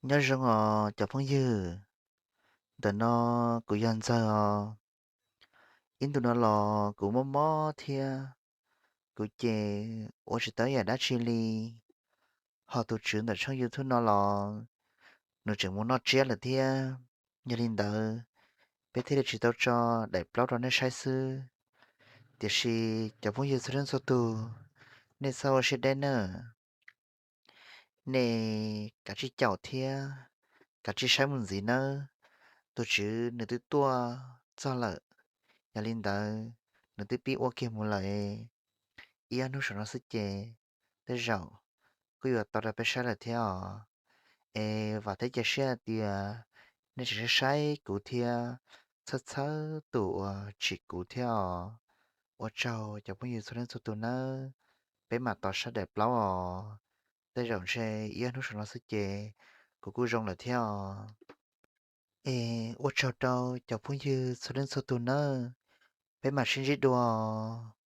Nyob zoo os cov phooj ywg, ntawm no kuv yog Ntxawg os. Ib ntu no los kuv mob mob thiab, kuv ces ua tsis tau yam dab tsi li. Ho tus tswv ntawm tshooj YouTube no los nws tseem mus noj tsiab lawm thiab. Yog li ntawd, peb thiaj li tsis tau tso daim plaub rau nej saib xwb. Tiam sis cov phooj ywg txhua leej txhua tus, nej txhob ua siab deb nawb. Nej kav tsij caum thiab kav tsij saib mus ntxiv nawb. Tus tswv nws twb tuaj txog lawm, yog li ntawd nws twb pib ua kiag mus lawm. Ib ob hnub saum no xwb ces tej zaum kuj yuav tau rau peb saib lawm thiab os. Es vam thiab cia siab hais tias nej tseem saib saib kuv thiab txhawb txhawb tus uas tsim kuv thiab os. Ua tsaug cov phooj ywg txhua leej txhua tus nawb. Peb mam tos saib daim plaub os. Tej zaum ntshe ib ob hnub saum no xwb ces kuv kuj zoo lawm thiab os. Es ua tsaug rau cov phooj ywg txhua leej txhua tus nawb. Peb mam sib ntsib dua os.